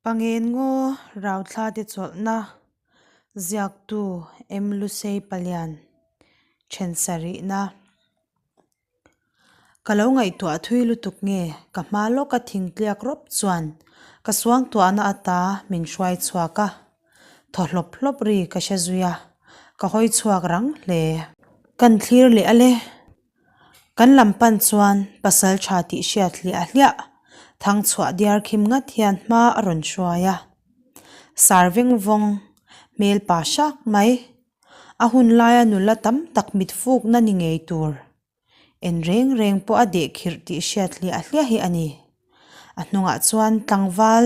Pangen ngaw rauthla te chawlhna ziaktu M Lusei Palian then sarihna. Ka lo ngaihtuah thui lutuk nge ka hma lawka thingtliak rawp chuan ka suangtuahna ata min hruai chhuak a, thaw hlawp hlawp ri ka hre zui a, ka hawi chhuak rang hle. Kan thlir leh a le. Kan lam pan chuan pasal tha tih hriat hliah hliah thang chhuah diar khim ngat hian hma a rawn hruai a. Sar veng vawng hmel pa hrak mai. A hun laia nula tam tak mit fukna ni ngei tur. En reng reng pawh a deh khirh tih hriat hliah hliah hi a ni. A hnungah chuan tlangval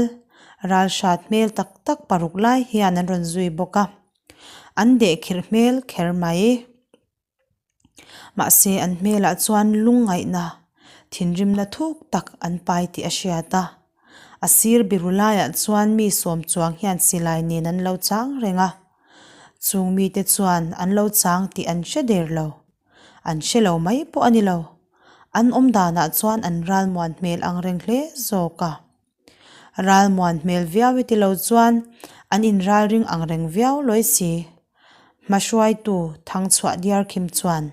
ral hrat hmel tak tak paruk lai hian an rawn zui bawk a. An deh khirh hmel kher mai. Mahse an hmelah chuan lungngaihna, thinrimna thuk tak an pai tih a hriat a. A sir biru laiah chuan mi sawm chuang hian silai nen an lo chang reng a. Chung mite chuan an lo chang tih an hre der lo. An hre lo mai pawh a ni lo. An awm danah chuan an ralmuan hmel ang reng hle zawk a. Ralmuan hmel viau i ti lo chuan an inralring ang reng viau lawi si. Hmahruaitu Thangchhuah Diarkhim chuan,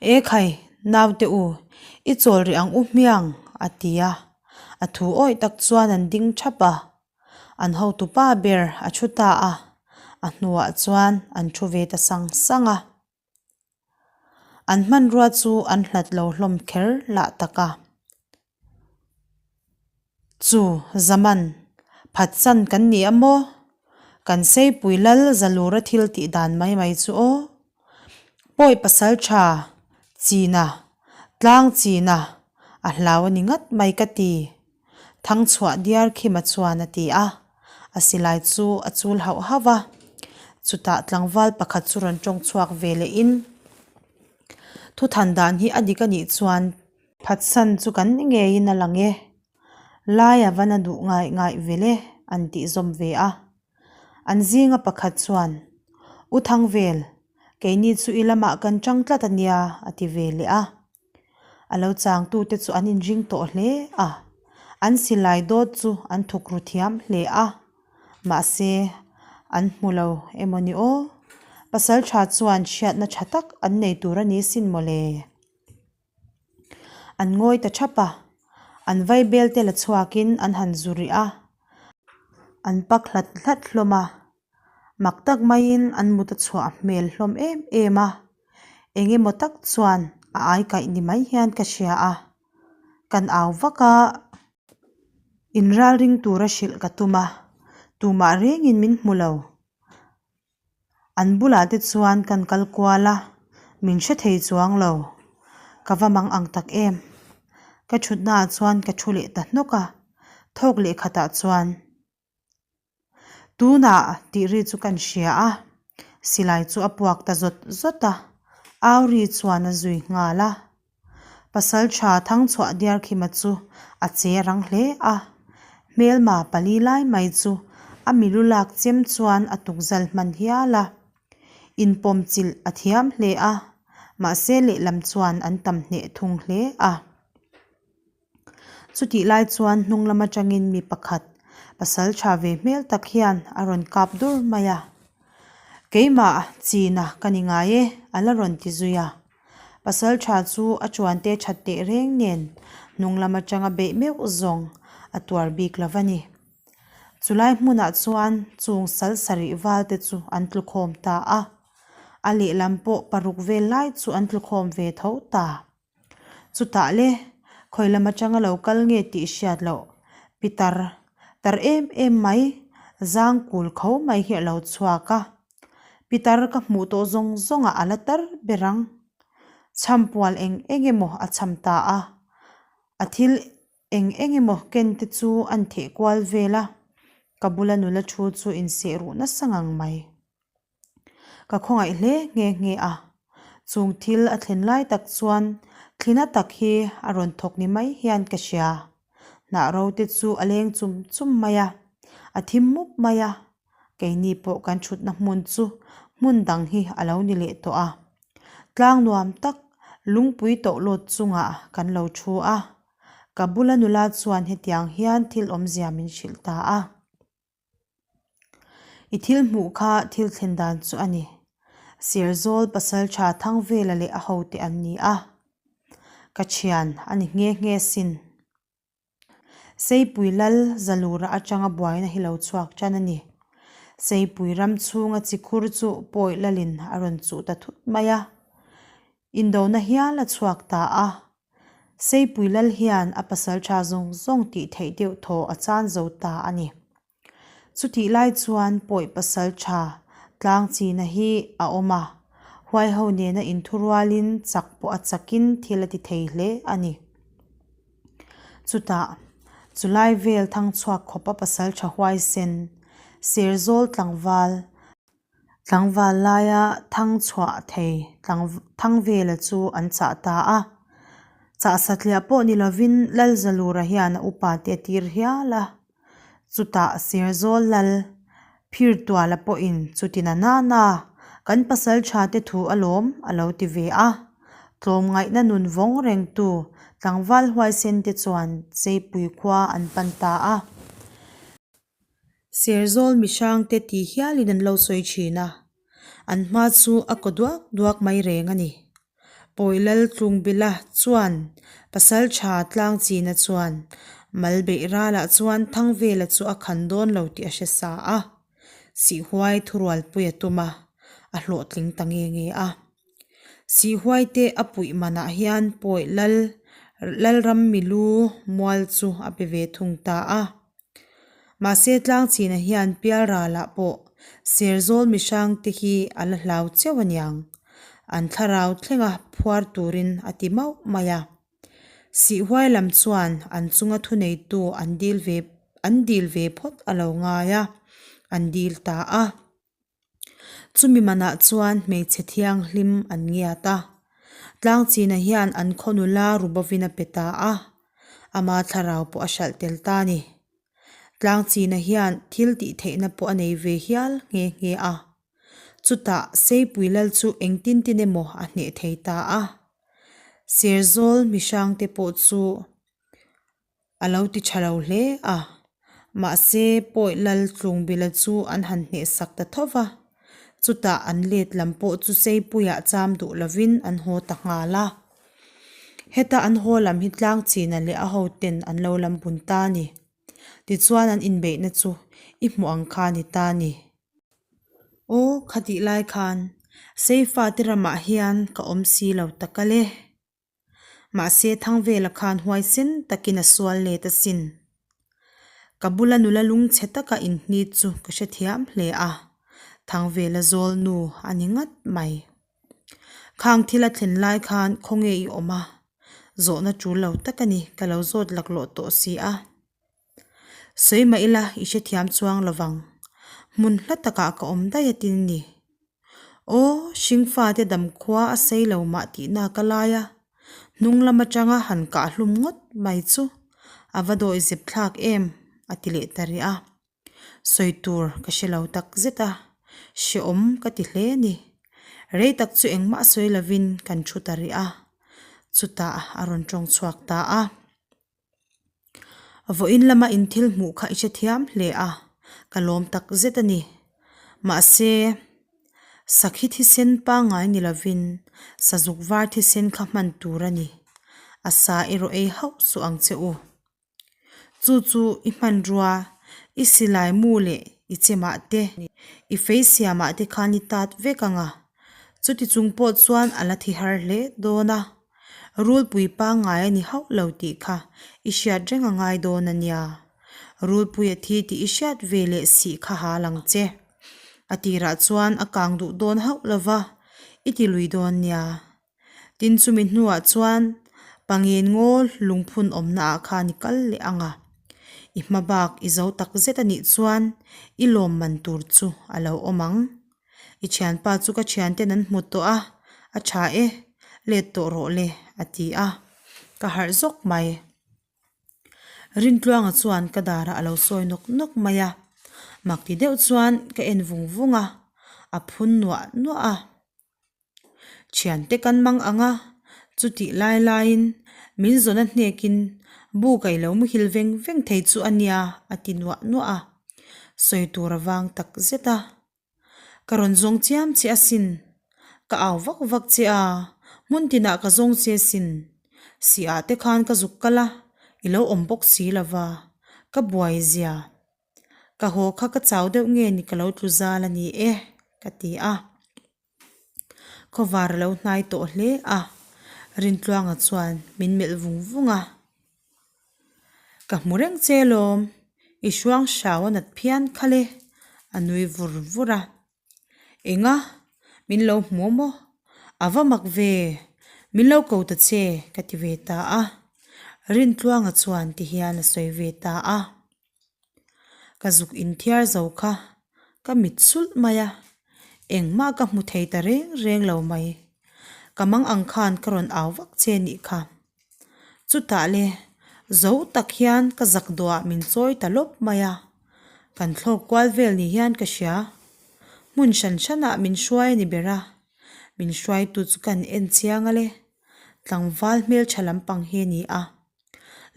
E khai, naute u, i chawl rih ang u hmiang, a ti a. A thu awih tak chuan an ding thap a. An hotupa ber a thu ta a, a hnuah chuan an thu ve ta sang sang a. An hmanrua chu an hlat lo hlawm kher lah tak a. Chu zaman phatsan kan ni a maw? Kan seipui lal zalura thil tih dan mai mai chu aw. Pawi pasal tha china, tlang china a hlau a ni ngat mai ka ti. Thangchhuah diar khima chuan a ti a, a silai chu a chul hauh hauh a. Chutah tlangval pakhat chu rawn tawng chhuak ve leh in, Thuthan dan hi a dik a nih chuan phatsan chu kan ni ngeiin a lang e, lai a van a duh ngaih ngaih vel e an tih zawm ve a. An zinga pakhat chuan, U Thangvel, keini chu i lamah kan tang tlat a nia a ti ve leh a. A lo changtute chu an inring tawh hle a, an silai dawt chu an thuk ru thiam hle a, mahse an hmu lo emaw ni aw? Pasal tha chuan hriatna tha tak an nei tur a ni sin maw le? An ngawi ta thap a, an vaibel te la chhuakin an han zu rih a, an pak hlat hlat hlawm a. Mak tak maiin an mut a chhuah hmel hlawm em em a, eng emaw tak chuan a ai kaih ni mai hian ka hria a, kan au vak a, inralring tura hrilh ka tum a, tumah rengin min hmu lo. An bulah te chuan kan kal kual a, min hre thei chuang lo, ka va mang ang tak em. Ka thutnaah chuan ka thu leh ta hnawk a, thawk leh khatah chuan. Tunah tih ri chu kan hria a, silai chu a puak ta zawt zawt a, au ri chuan a zui nghal a. Pasal tha Thangchhuah Diarkhima chu a che rang hle a, hmelma pali lai mai chu a milu lak chem chuan a tukzal hman hial a. Inpawm chilh a thiam hle a, mahse lehlam chuan an tam hneh thung hle a. Chutih lai chuan hnung lam atangin mi pakhat pasal tha ve hmel tak hian a rawn kap dur mai a, Keimah China ka ni ngai e a la rawn ti zui a. Pasal tha chu a chuan te that teh reng nen hnung lam atanga beih meuh zawng a tuar bik lo va ni. Chulai hmunah chuan chung sal sarih val te chu an tlukhawm ta a, a lehlam pawh paruk vel lai chu an tlukhawm ve tho ta. Chutah le, khawi lam atanga lo kal nge tih hriat loh, pitar tar em em mai, zang kul kho mai hi a lo chhuak a. Pitar ka hmuh tawh zawng zawngah a la tar ber ang. Chhampual eng eng emaw a cham ta a, a thil eng eng emaw ken te chu an theh kual vel a, ka bula nula thu chu inseh ruh nasa ngang mai. Ka khawngaih hle nghe nghe a, chung thil a thlen lai tak chuan thlina tak hi a rawn thawk ni mai hian ka hria. Hnah ro te chu a leng chum chum mai a, a thim mup mai a, keini pawh kan thutna hmun chu hmun dang hi a lo ni leh tawh a. Tlang nuam tak lungpui tawh lawt chungah kan lo thu a. Ka bula nula chuan hetiang hian thil awmzia min hrilh ta a. I thil hmuh kha thil thlen dan chu a ni. Serzawl pasaltha Thangvela leh a hote an ni a. Ka thian a ni nghe nghe sin. Seipui lal Zalura atanga buaina hi lo chhuak tan a ni. Seipui ram chhunga chikhur chu pawi lalin a rawn chuh ta thut mai a. Indona hial a chhuak ta a. Seipui lal hian a pasal tha zawng zawng tih theih deuh thaw a chan zo ta a ni. Chutih lai chuan pawi pasal tha tlang china hi a awm a, huaiho nena inthurualin chak pawh a chakin thil a ti thei hle a ni. Chutah, chulai vel thangchhuak khawpa pasal tha huaisen, Serzawl tlangval, Tlangval laia thang chhuah thei Thangvela chu an chah ta a. Chah satliah pawh ni lovin Lalzalura hian a upa te a tir hial a. Chutah Serzawl Lal Phirtuala pawhin chuti na nana kan pasal tha te thu alawm a lo ti ve a. Tlawmngaihna nun vawng rengtu tlangval huaisen te chuan Seipui khua an pan ta a. Serzawl mihrangte ti hialin an lo sawi thin a, an hma chu a kaw duak duak mai reng a ni. Pawilal Tlungbila chuan pasal tha tlang china chuan mal beih ralah chuan Thangvela chu a khan dawn lo tih a hre sa a, Sihhuai thurualpui a tum a, a hlawhtling ta nge nge a. Sihhuai te a puih manah hian Pawilal Lalram milu mual chu a pe ve thung ta a. Mahse tlangchhina hian pialralah pawh Serzawl mihrang te hi a la hlau cheu aniang. An thlarau thlenga phuar turin a ti mauh mai a. Sihhuai lam chuan an chunga thuneitu an dil ve an dil ve phawt a lo ngai a, an dil ta a. Chumi manah chuan hmeichhe thianghlim an ngiat a, Tlangchina hian an khaw nula rubovin a pe ta a, ama thlarau pawh a hralh tel ta a ni. Tlangchina hian thil tih theihna pawh a nei ve hial nghe nghe a, chutah Seipui lal chu engtin tin emaw a hneh thei ta a. Serzawl mihrangte pawh chu A lo ti tha lo hle a, mahse pawi lal Tlungbila chu an han hnehsak ta tho va, chutah an let lam pawh chu Seipuiah cham duh lovin an haw ta nghal a. Heta an haw lam hi Tlangchina leh a hoten an lo lam bun ta a ni. Tichuan an inbeihna chu i hmuh ang kha a ni ta a ni. Aw, khatih lai khan Seifate ramah hian ka awm si lo tak a le. Mahse Thangvela khan huaisen takin a sual let asin. Ka bula nula lungchhe taka inhnit chu ka hrethiam hle a, Thangvela zawl nu a ni ngat mai. Khang thil a thlen lai khan khawnge i awm a, zawhna tul lo tak a ni ka lo zawt laklawh tawh si a. Sawi mah ila i hrethiam chuang lovang, hmun hla takah ka awm daih a tin ni. Aw, hringfate damkhua a sei lo mah tihna ka lai a, hnung lam atanga han kah hlum ngawt mai chu a va dawi zep thlak em a ti leh ta rih a. Sawi tur ka hre lo tak zet a, hrehawm ka ti hle a ni. Rei tak chu engmah sawi lovin kan thu ta rih a, chutah a rawn tawng chhuak ta a. Vawiin lama in thil hmuh kha i hrethiam hle a, ka lawm tak zet a ni. Mahse, sakhi thisen pangngai ni lovin sazuk var thisen kha hman tur a ni. A sa erawh ei hauh suh ang che u. Chu chu i hmanrua, i silai mu leh i chemah te, i fei siamah te khan i tat vek ang a. Chuti chung pawh chuan a la thi har hle dawn a. Rulpui pangngai a ni hauh lo tih kha i hriat reng a ngai dawn a nia. Rulpui a thi tih i hriat ve leh sih kha ha lang che. A tirah chuan a kang duh dawn hauh lo va, i ti lui dawn nia. Tin chumi hnuah chuan Pangen ngaw lungphun awmna ah khan i kal leh ang a. I hma bak i zo tak zet a nih chuan i lawmman tur chu a lo awm ang. I thianpa chu ka thianten an hmu tawh a, a tha e, let tawh rawh le a ti a, ka harh zawk mai. Rintluanga chuan ka darah a lo sawi nawk nawk mai a, mak ti deuh chuan ka en vung vung a, a phun nuah nuah a. Thiante kan mang ang a. Chutih lai laiin min zawn a hnekin buk a i lo muhil veng veng thei chu a nia a ti nuah nuah a, sawi tur a vang tak zet a. Ka rawn zawng chiam che asin, ka au vak vak che a, hmun tinah ka zawng che asin. Sih-ah te khan ka zuk kal a, i lo awm bawk si lo va, ka buai zia. Ka haw kha ka chau deuh nge ni ka lo tlu zal a ni e, ka ti a. Khawvar a lo hnai tawh hle a, Rintluanga chuan min melh vung vung a. Ka hmu reng che lawm, i hruang hriau a nat phian kha le, a nui vur vur a. Enga, min lo hmu maw? A va mak ve, min lo ko ta che, ka ti ve ta a. Rintluanga chuan ti hian a sawi ve ta a. Ka zuk inthiar zo kha ka mit sulh mai a, engmah ka hmu thei ta reng reng lo mai. Ka mang ang khan ka rawn au vak che nih kha. Chutah le zo tak hian ka zak duah min chawi ta lawp mai a, kan thlawk kual vel ni hian ka hria. Hmun hran hranah min hruai a ni ber a, min hruaitu chu kan en chiang a le, tlangval hmeltha lampang hi a ni a.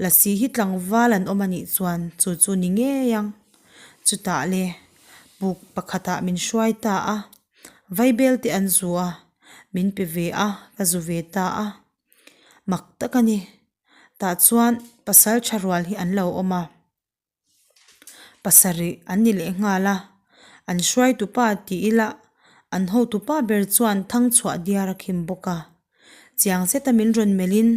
Lasi hi tlangval an awm a nih chuan chu chu ni ngei ang. Chutah le puk pakhatah min hruai ta a, vaibel te an zu a, min pe ve a, ka zu ve ta a. Mak tak a ni. Tah chuan pasal tha rual hi an lo awm a. Pasarih an ni leh nghal a, an hruaitupa tih ila an hotupa ber chuan thang chhuah diar a khim bawk a. Chiang zeta min rawn melhin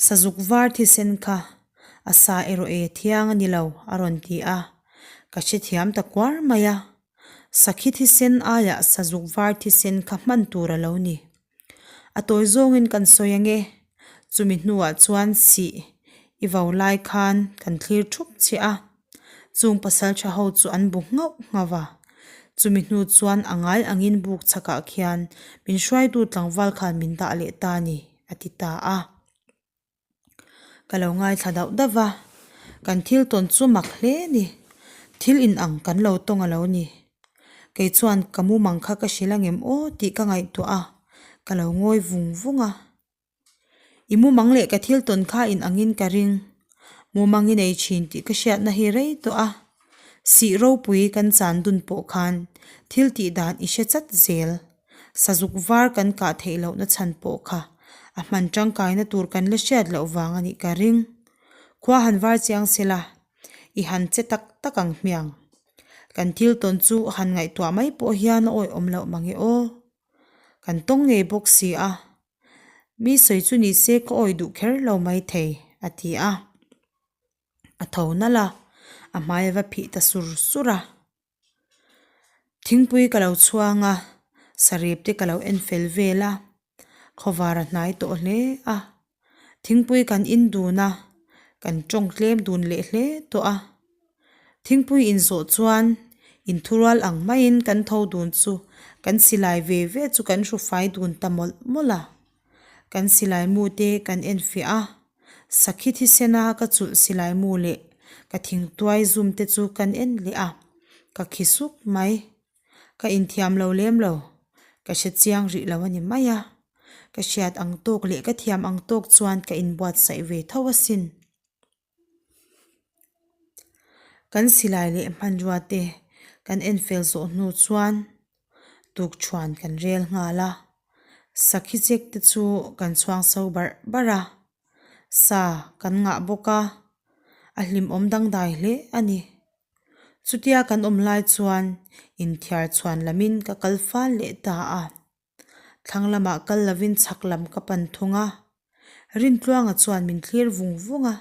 sazuk var thisen kha a sa erawh e thiang a ni lo a rawn ti a, ka hrethiam ta kuar mai a. Sakhi thisen aiah sazuk var thisen kha hman tur a lo ni. A tawi zawngin kan sawi ang e, chumi hnuah chuan sih i vo lai khan kan thlir thup che a, chung pasal tha ho chu an bu nghauh nghauh a, chumi hnu chuan a ngai angin buk chhakah khian min hruaitu tlangval khan min dah leh ta a ni, a ti ta a. Ka lo ngaithla dauh dauh va, kan thil tawn chu mak hle a ni. Thil inang kan lo tawng a lo ni. Kei chuan ka mumang kha ka hrilh angem aw tih ka ngaihtuah a, ka lo ngawi vung vung a. I mumang leh ka thil tawn kha inangin ka ring. Mumang i nei thin tih ka hriatna hi rei tawh a. Sih ropui kan chan dun pawh khan thil tih dan i hre chat zel. Sazuk var kan kah theih lohna chhan pawh kha a hman tangkaina tur kan la hriat loh vang a nih ka ring. Khua han var chiang se la, i han che tak tak ang hmiang. Kan thil tawn chu han ngaihtuah mai pawh hian a awihawm loh mange aw. Kan tawng ngei bawk si a, mi sawi chu ni se ka awih duh kher lo maithei, a ti a. A tho nalh a, a hmai a va phih ta sur sur a. Thingpui ka lo chhuang a, sarep te ka lo en fel vel a, khawvar a hnai tawh hle a. Thingpui kan in dun a, kan tawng tlem dun leh hle tawh a. Thingpui inzawh chuan inthurual ang maiin kan tho dun chu kan silai ve ve chu kan hru fai dun ta mawlh mawlh a. Kan silai mu te kan enfiah a, sakhi thisena ka chulh silai mu leh ka thingtuai zum te chu kan en leh a, ka khi suk mai. Ka inthiam lo lem lo, ka hre chiang rih lo a ni mai a. Ka hriat ang tawk leh ka thiam ang tawk chuan ka inbuatsaih ve tho asin. Kan silai leh hmanrua te kan enfel zawh hnu chuan tukṭhuan kan rel nghal a, sakhi chek te chu kan chhuang so barh barh a, sa kan ngah bawk a, a hlimawm dangdai hle a ni. Chutia kan awm lai chuan inthiar chhuan lamin ka kal fal leh ta a. Thlang lamah kal lovin chhak lam ka pan thung a, Rintluanga chuan min thlir vung vung a,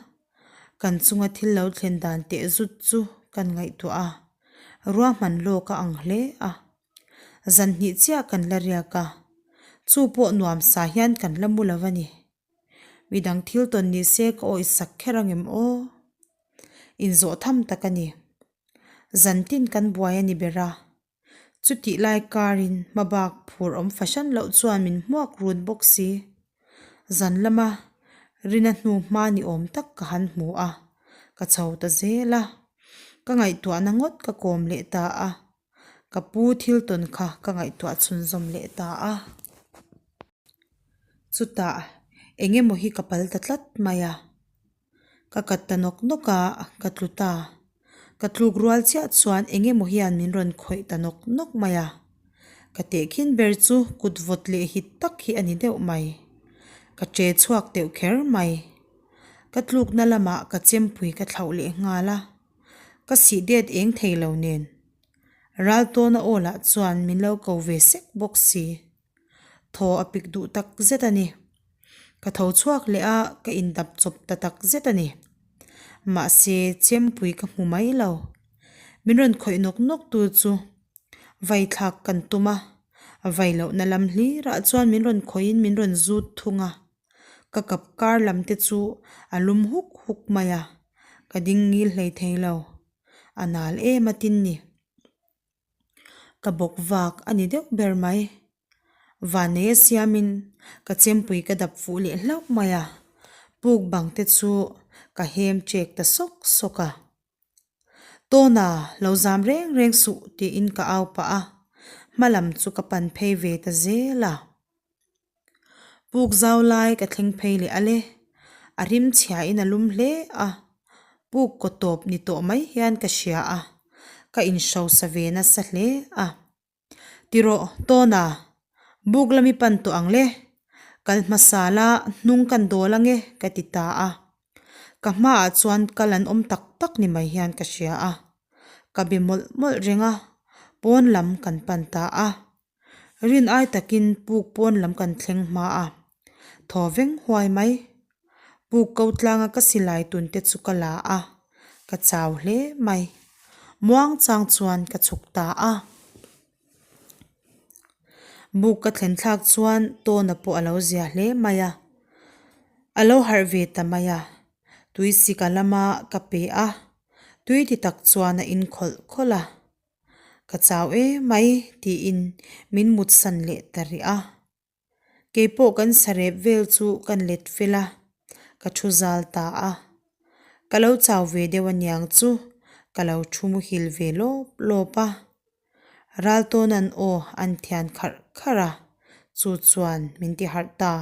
kan chunga thil lo thlen dan teh zut chu kan ngaihtuah a, ruahman lawk a ang hle a. Zan hnih chiah kan la riak a, chu pawh nuam sa hian kan la mu lo a ni. Midang thil tawn ni se ka awih sak kher angem aw? Inzawh tham tak a ni. Zan tin kan buai a ni ber a. Chutih lai karin hmabak phur awm fahran loh chuan min hmuak run bawk si. Zan lama rina hnu hma ni awm tak ka han hmu a, ka chho ta zel a. Ka ngaihtuahna ngawt ka kawm leh ta a, ka pu thil tawn kha ka ngaihtuah chhunzawm leh ta a. Chutah eng emaw hi ka pal ta tlat mai a. Ka kat ta nawk nawk a, ka tlu ta. Ka tluk rual chiah chuan eng emaw hian min rawn khawih ta nawk nawk mai a. Ka tehkhin ber chu kut vawt leh hit tak hi a ni deuh mai. Ka che chhuak deuh kher mai. Ka tlukna lamah ka chempui ka thlauh leh nghal a. Ka sih det eng thei lo nen. Raltawna aw lah chuan min lo ko ve sek bawk si. Thaw a pik duh tak zet a ni. Ka tho chhuak leh a, ka indap chawp ta tak zet a ni. Mahse, chempui ka hmu mai lo. Min rawn khawih nawk nawk tu chu vai thlak kan tum a, vai lohna lam hlirah chuan min rawn khawihin min rawn zut thung a. Ka kap kar lam te chu a lum huk huk mai a, ka ding ngil hlei thei lo. A nal em a tin ni. Ka bawk vak a ni deuh ber mai. Vanei a siamin ka chempui ka dap fuh leh hlauh mai a, puk bang te chu ka hem chek ta sawk sawk a. Tawna lo zam reng reng suh tiin ka au pah a, hma lam chu ka pan phei ve ta zel a. Puk zau lai ka thleng phei leh a le, a rim chhiain a lum hle a, puk kaw tawp ni tawh mai hian ka hria a, ka inhrosa ve nasa hle a. Tirawh Tawna, buk lami pan tawh ang le, kal hmasa la hnung kan dawl ange ka ti ta a. Ka hmaah chuan kal an awm tak tak ni mai hian ka hria a, ka be mawlh mawlh reng a, pawn lam kan pan ta a. Rin ai takin puk pawn lam kan thleng hma a, thaw veng huai mai. Puk ko tlanga ka silai tun te chu ka la a, ka chau hle mai. Muang chang chuan ka chhuk ta a. Buk ka thlen thlak chuan tawna pawh a lo zia hle mai a, a lo harh ve ta mai a, tui sika lama ka pe a, tui ti tak chuan a inkhawlh khawlh a. Ka chau e mai tiin min mutsan leh ta rih a. Keipawh kan sarep vel chu kan let fel a, ka thu zal ta a. Ka lo chau ve deuh aniang chu ka lo thu muhil ve lawp lawp a. Raltawna'n aw an thian kharh kharh a, chu chuan min ti harh ta.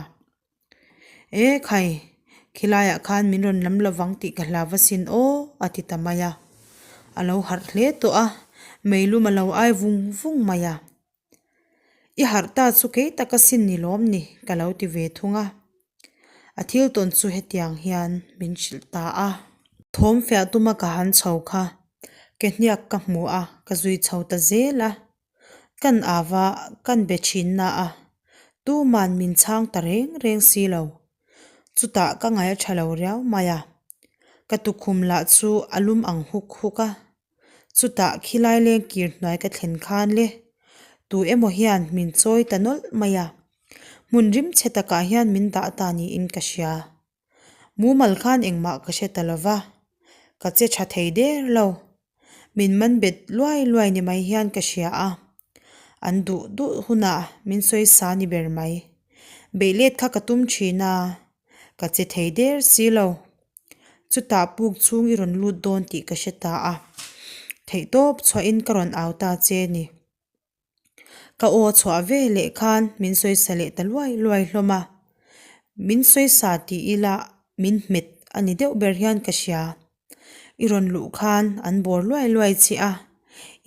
E khai, khilaiah khan min rawn lam lovang tih ka hlau asin aw, a ti ta mai a. A lo harh hle tawh a, meilum a lo ai vung vung mai a. I harh ta chu kei tak asin ni lawm ni, ka lo ti ve thung a. A thil tawn chu hetiang hian min hrilh ta a. Thawm fiah tuma ka han chho kha, ke hniak ka hmu a, ka zui chho ta zel a. Kan ava kan be thin na a, tuman min chhang ta reng reng si lo. Chutah ka ngaih a tha lo riau mai a, ka tukhum lah chu a lum ang huk huk a. Chutah khilai leng kir hnuai ka thlen khan le, tu emaw hian min chawi ta nawlh mai a, hmun rim chhe takah hian min dah ta niin ka hria. Mumal khan engmah ka hre ta lo va, ka che tha thei der lo. Min man bet luai luai ni mai hian ka hria a, an duh duh hunah min sawi sa ni ber mai. Beih let kha ka tum thin a, ka che thei der si lo. Chutah puk chhung i rawn lut dawn tih ka hre ta a, theihtawp chhuahin ka rawn au ta che ni. Ka aw chhuah ve leh khan min sawisa leh ta luai luai hlawm a, min sawisa tih ila min hmet a ni deuh ber hian ka hria. I rawn luh khan an bawr luai luai che a,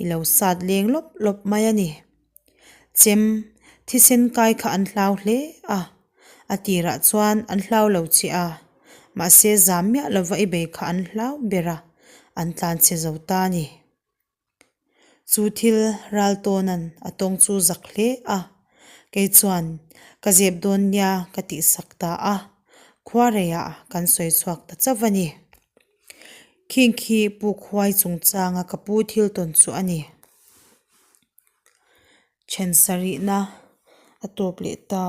i lo sat leng lawp lawp mai a ni. Chem thisen kai kha an hlau hle a, a tirah chuan an hlau lo che a, mahse zam miah lova i bei kha an hlau ber a, an tlanchhe zo ta a ni. Chu thil Raltawna'n a tawng chu zak hle a, kei chuan ka zep dawn nia ka tihsak ta a, khuareiah kan sawi chhuak ta chauh a ni. Khing khi puk huai chungchanga ka pu thil tawn chu a ni. Then sarihna a tawp leh ta.